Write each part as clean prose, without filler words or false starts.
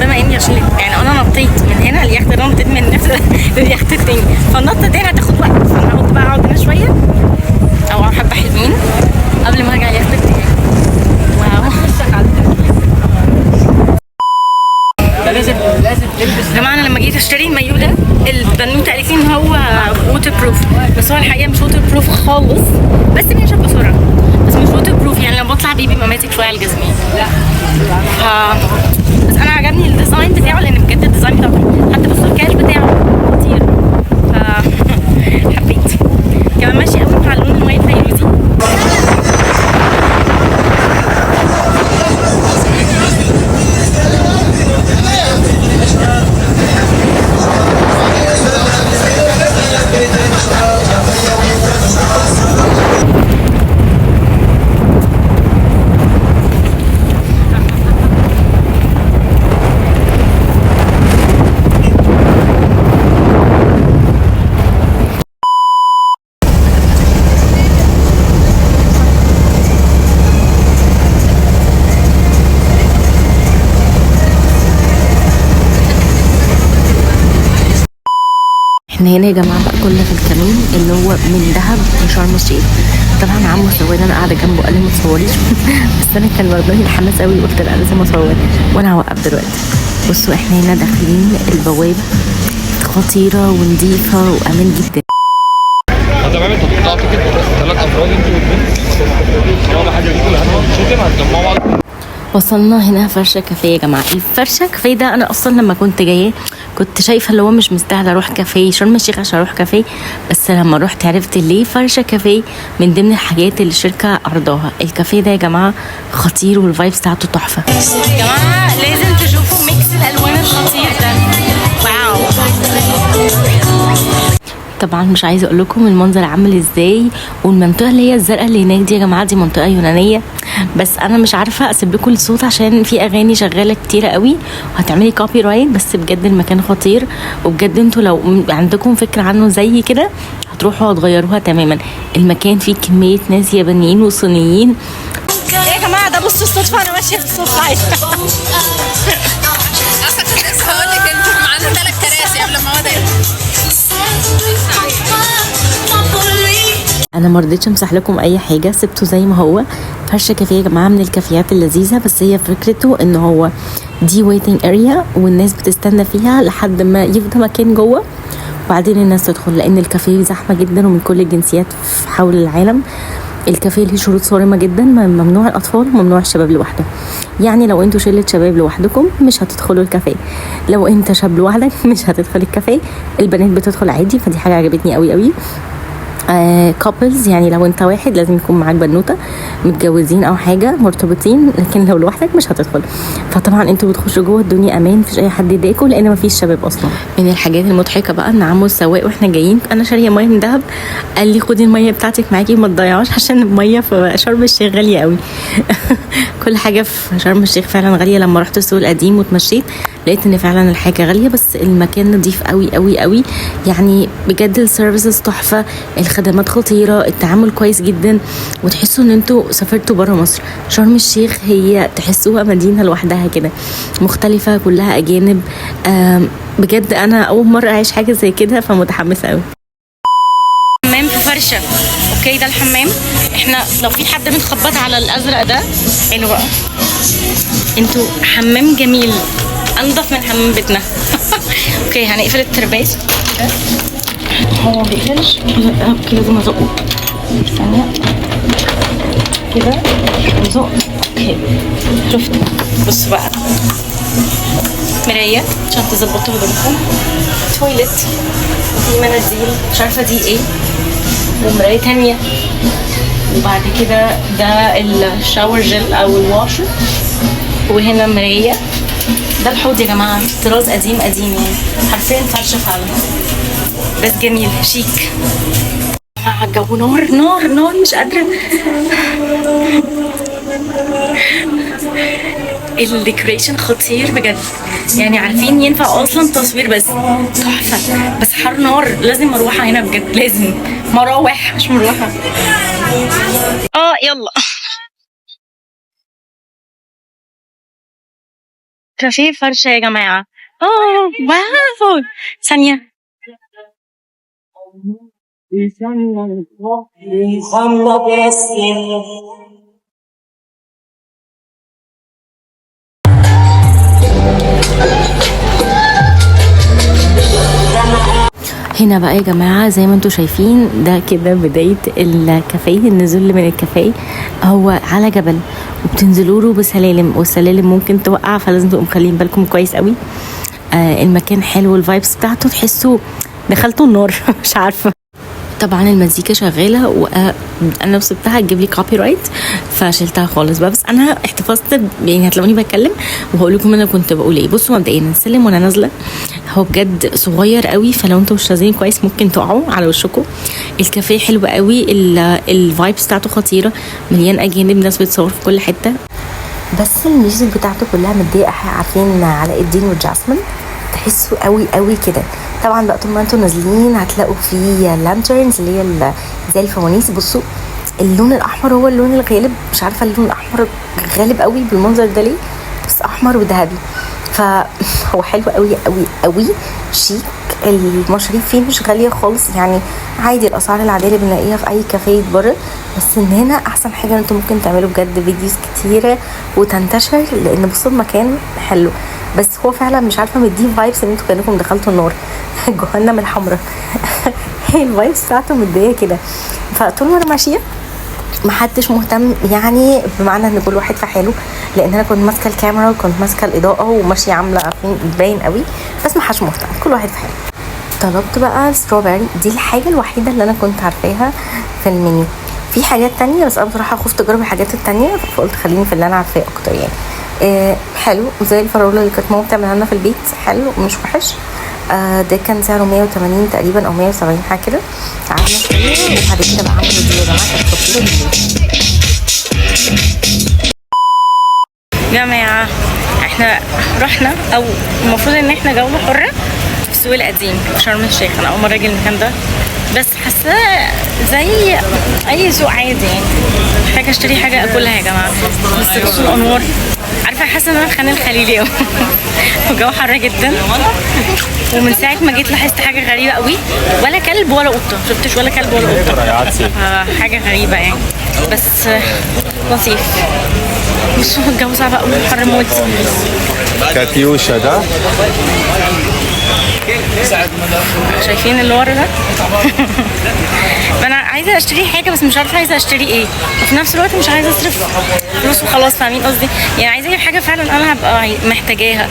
بما اني عشان يعني انا نطيت من هنا اليخت ده، نطيت من نفس لليخت التاني، فالنطه دي هتاخد وقت، فانا قلت بقى اقعد هنا شوية او حبه حلوين قبل ما ارجع اليخت التاني. wow. ده لازم لازم تلبس. يا جماعة، انا لما جيت اشتري المايو ده البنوته قالت لي ان هو waterproof، بس هو الحقيقة مش waterproof خالص، بس بينشف بسرعه، بس مش waterproof. يعني لما بطلع بيه بيبقى ماسك شوية على الجزمة. ف بس انا عجبني ال design بتاعه، لان بجد ال design بتاعه، حتى بصوا الكاش بتاعه خطير، ف حبيت. كمان ماشي قوي مع اللون ال white فيروزي. احنا هنا يا جماعة بقى كنا في الكمين اللي هو من دهب لشرم الشيخ. طبعا عمو السواق انا قاعدة جنبه قال لي ما تصوريش، بس انا كان واخداني الحماس قوي، قلت لا لازم اصور، وانا هوقف دلوقتي. بصوا، احنا هنا داخلين البوابه، خطيرة ونظيفه وامان جدا. تمام، انتوا بتقطعوا ticket ثلاث افراد انتوا والبنت، طالما حاجة ليكوا لحد ما تتشتم هتجمعوا بعض. وصلنا هنا فرشة كافيه يا جماعة. الفرشة كافيه ده أنا أصلا لما كنت جاية كنت شايفة اللي هو مش مستاهلة أروح كافيه شرم الشيخ عشان أروح كافيه، بس لما روحت عرفت ليه فرشة كافيه من ضمن الحاجات اللي الشركة عرضاها. الكافيه ده يا جماعة خطير، وال vibes بتاعته تحفة. يا جماعة، لازم تشوفوا mix الألوان الخطير ده، wow. طبعا مش عايزه اقول لكم المنظر عامل ازاي، والمنطقة اللي هي الزرقاء اللي هناك دي يا جماعة دي منطقة يونانيه، بس انا مش عارفه اسيب لكم الصوت عشان في اغاني شغالة كتيرة قوي وهتعملي copyright. بس بجد المكان خطير، وبجد انتوا لو عندكم فكرة عنه زي كده هتروحوا هتغيروها تماما. المكان فيه كمية ناس يابانيين وصينيين. يا جماعة ده بصوا الصدفه، انا ماشية بالصدفة عادي. اصلا كنت لسه هقول لك انتوا معانا ثلاث كراسي قبل ما هو ده. انا ما رضيتش امسح لكم اي حاجه، سبته زي ما هو. فرشه كافيه يا جماعة من الكافيهات اللذيذه، بس هي فكرته ان هو دي waiting area والناس بتستنى فيها لحد ما يفضى مكان جوه، وبعدين الناس تدخل، لان الكافيه زحمة جدا ومن كل الجنسيات في حول العالم. الكافيه ليه شروط صارمة جدا، ممنوع الاطفال وممنوع الشباب لوحده. يعني لو انتوا شله شباب لوحدكم مش هتدخلوا الكافيه، لو انت شاب لوحدك مش هتدخل الكافيه، البنات بتدخل عادي، فدي حاجة عجبتني قوي قوي. couples، يعني لو انت واحد لازم يكون معاك بنوته، متجوزين او حاجة مرتبطين، لكن لو لوحدك مش هتدخل. فطبعا انتوا بتخشوا جوه الدنيا امان، مفيش اي حد يضايقكم لان مفيش شباب اصلا. من الحاجات المضحكة بقى ان عمو السواق واحنا جايين انا شاريه مية من دهب، قال لي خدي المية بتاعتك معاكي ما تضيعوش، عشان المية في شرم الشيخ غالية قوي. كل حاجة في شرم الشيخ فعلا غاليه. لما رحت السوق القديم واتمشيت لقيت ان فعلا الحاجة غاليه، بس المكان نظيف قوي قوي قوي. يعني بجد ال services تحفه، الخدمات خطيره، التعامل كويس جدا، وتحسوا ان انتوا سافرتوا بره مصر. شرم الشيخ هي تحسوها مدينة لوحدها كده، مختلفة، كلها اجانب. بجد انا اول مرة اعيش حاجة زي كده، فمتحمسه قوي. حمام في فرشه. okay، ده الحمام. احنا لو في حد بنخبط على الازرق ده، حلو بقى. انتوا حمام جميل، انضف من حمام بيتنا. okay، هنقفل الترباس كده. هو ما بيقفلش. okay، لازم ازقه ثانية كده، نزق. okay، شفت؟ بصوا بقى، مراية عشان تظبطوا هدومكم، toilet، وفي مناديل مش عارفة دي ايه، ومراية تانية، وبعد كده ده ال shower gel او ال washer، وهنا مراية. ده الحوض يا جماعة، طراز قديم قديم، يعني حرفيا فرشة فعلا، بس جميل شيك. الجو نار نار نار، مش قادرة. ال decoration خطير بجد، يعني عارفين ينفع اصلا تصوير، بس تحفة، بس حر نار. لازم مروحة هنا بجد، لازم مراوح مش مروحة. يلا. كافيه فرشه يا جماعة. oh wow، ثانية. هنا بقى يا جماعة زي ما انتم شايفين ده كده بداية الكافيه. النزول من الكافيه هو على جبل، وبتنزلوا له بسلالم، والسلالم ممكن توقع، فلازم تبقوا مخلين بالكم كويس قوي. المكان حلو، ال vibes بتاعته تحسوا دخلتوا النار مش عارفة. طبعا المزيكا شغالة، وانا لو سبتها هتجيب لي copyright، فشلتها خالص بقى. بس انا احتفظت يعني هتلاقوني بتكلم وهقول لكم انا كنت بقول ايه. بصوا مبدئيا السلم وانا نازله هو بجد صغير قوي، فلو انتوا مش نازلين كويس ممكن تقعوا على وشكم. الكافيه حلو قوي، ال vibes بتاعته خطيرة، مليان اجانب، ناس بتصور في كل حتة. بس ال music بتاعته كلها مديه، عارفين علاء الدين وجاسمين، تحسوا قوي قوي كده. طبعا بقى طول ما انتوا نازلين هتلاقوا في lanterns اللي هي زي الفوانيس. بصوا اللون الاحمر هو اللون الغالب، مش عارفه اللون الاحمر غالب قوي بالمنظر ده ليه، بس احمر وذهبي، فهو حلو قوي قوي قوي، شيك. المشاريب فيه مش غالية خالص، يعني عادي الاسعار العادية اللي بنلاقيها في اي كافيه بره. بس ان هنا احسن حاجة انتوا ممكن تعملوا بجد videos كتيرة وتنتشر، لان بصوا المكان حلو. بس هو فعلا مش عارفه مديه vibes ان انتوا كانكم دخلتوا النار جهنم الحمراء هي ال vibes بتاعته مديه كده. فطول ما انا ماشية محدش مهتم، يعني بمعنى ان كل واحد في حاله، لان انا كنت ماسكه الكاميرا وكنت ماسكه الاضاءة وماشية عامله عارفين باين قوي، بس محدش مهتم، كل واحد في حاله. طلبت بقى strawberry، دي الحاجة الوحيدة اللي انا كنت عارفاها في المنيو. في حاجات تانية بس انا بصراحة خفت اجرب الحاجات التانية، فقلت خليني في اللي انا عارفاه اكتر يعني. حلو زي الفراوله اللي كانت ماما بتعملها لنا في البيت، حلو مش وحش. ده كان سعره 180 تقريبا او 170 حاجة كده. قعدنا شوية وبعد كده بقى عملوا دي يا جماعة، كانت خطيرة بالليل. جماعة احنا رحنا، او المفروض ان احنا جولة حرة في السوق القديم في شرم الشيخ. انا اول مرة اجي المكان ده، بس حاساه زي اي سوق عادي يعني. محتاجة اشتري حاجة اكلها يا جماعة، بس بصوا الانوار، عارفة حاسة ان انا في خان الخليلي قوي والجو حر جدا. ومن ساعة ما جيت لاحظت حاجة غريبة قوي، ولا كلب ولا قطة، شفتش ولا كلب ولا قطة، حاجة غريبة يعني، بس لطيف. بصوا الجو صعب قوي، حر موت. كاتيوشا ده شايفين اللي ورا ده؟ انا عايزه اشتري حاجة بس مش عارفه عايزه اشتري ايه، وفي نفس الوقت مش عايزه اصرف فلوس وخلاص، فاهمين قصدي؟ يعني عايزه اجيب حاجة فعلا انا هبقى محتاجاها.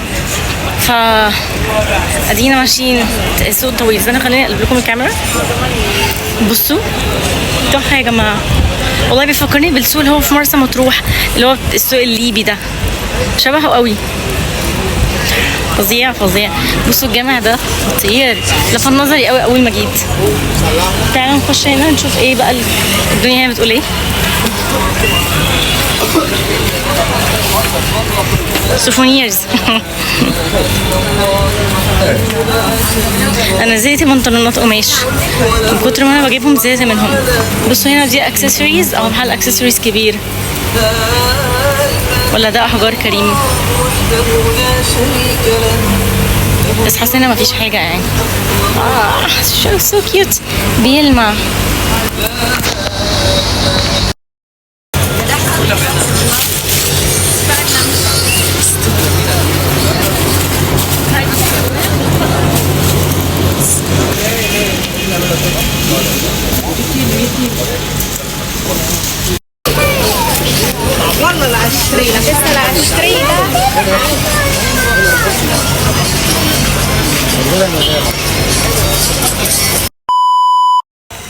ف ادينا ماشيين السوق طويل. استنى خليني اقلب لكم الكاميرا. بصوا تحفة يا جماعة والله، بيفكرني بالسوق اللي هو في مرسى مطروح، اللي هو السوق الليبي ده، شبهه قوي، فظيع فظيع. بصوا الجامع ده خطير، لفت نظري قوي اول ما جيت. تعالوا نخش هنا نشوف ايه بقى الدنيا هنا بتقول ايه. souvenirs. انا زهقت بنطلونات قماش من كتر ما انا بجيبهم، زهقت منهم. بصوا هنا دي اكسسوارز، او محل اكسسوارز كبير، ولا ده احجار كريم؟ بس حاسه ان مفيش حاجة يعني. So cute، بيلمع.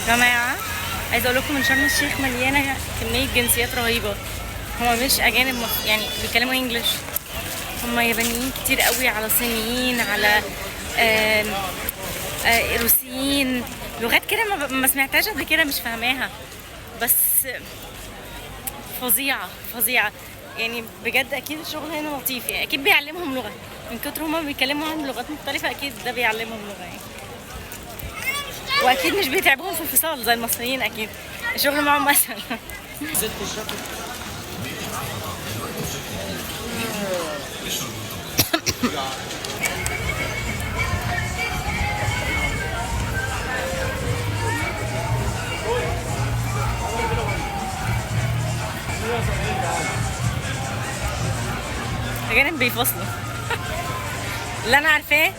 جماعة عايزة اقول لكم ان شرم الشيخ مليانة كمية جنسيات رهيبة. هما مش اجانب يعني بيتكلموا انجلش، هما يابانيين كتير قوي، على صينيين، على روسيين، لغات كده ما سمعتهاش قبل كده، مش فاهماها، بس فظيعة فظيعة يعني بجد. اكيد الشغل هنا لطيف يعني، اكيد بيعلمهم لغة من كتر هما بيتكلموا عن لغات مختلفة، اكيد ده بيعلمهم لغة يعني. واكيد مش بيتعبهم في الفصال زي المصريين، اكيد الشغل معاهم اسهل. اجانب بيفصلوا. اللي انا عارفاه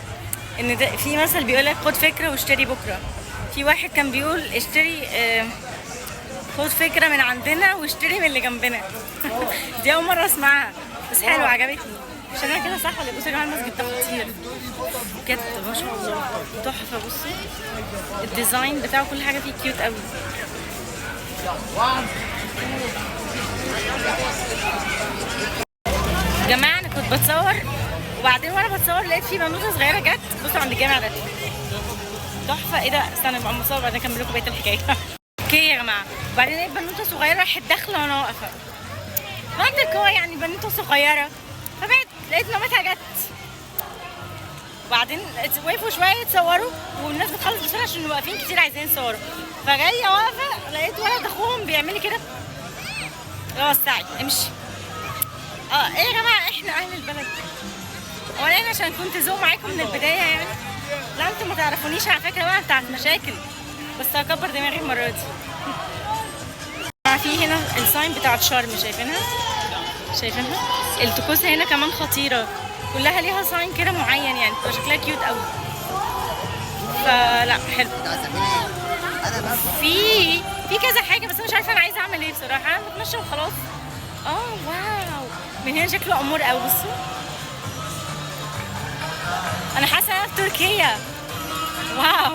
ان ده في مثل بيقول لك خد فكرة واشتري بكره. في واحد كان بيقول اشتري خد فكرة من عندنا واشتري من اللي جنبنا. دي اول مرة اسمعها بس حلوة عجبتني. مش انا كده صح ولا؟ بصوا يا جماعة المسجد ده خطير بجد ما شاء الله تحفة. بصوا ال design بتاعه كل حاجة فيه cute قوي. جماعة انا كنت بتصور وبعدين وانا بتصور لقيت في بنوته صغيرة جت. بصوا عند الجامع ده تحفة. ايه ده؟ استنى ابقى مصور بعدين اكمل لكم بقية الحكاية. okay يا جماعة. وبعدين لقيت بنوته صغيرة راحت داخله وانا واقفة. منطق هو يعني بنوته صغيرة، فبعد لقيت مامتها جت. وبعدين وقفوا شوية يتصوروا والناس بتخلص بسرعة عشان واقفين كتير عايزين يصوروا. فجايه واقفة لقيت ولد اخوهم بيعمل لي كده، اللي هو السعي امشي. ايه يا جماعة احنا اهل البلد. وانا هنا عشان كنت ذوق معاكم من البداية يعني. لا انتوا ما تعرفونيش على فكرة بقى بتاعت مشاكل، بس هكبر دماغي المرة دي. في هنا ال sign بتاعت شرم، شايفينها؟ شايفينها؟ التكوسه هنا كمان خطيرة، كلها ليها sign كده معين يعني بتبقى شكلها cute قوي. فلا حلو. في كذا حاجة بس انا مش عارفه انا عايزه اعمل ايه بصراحة. انا بتمشى وخلاص. wow من هنا شكله امور قوي. بصوا انا حاسه انا في تركيا. wow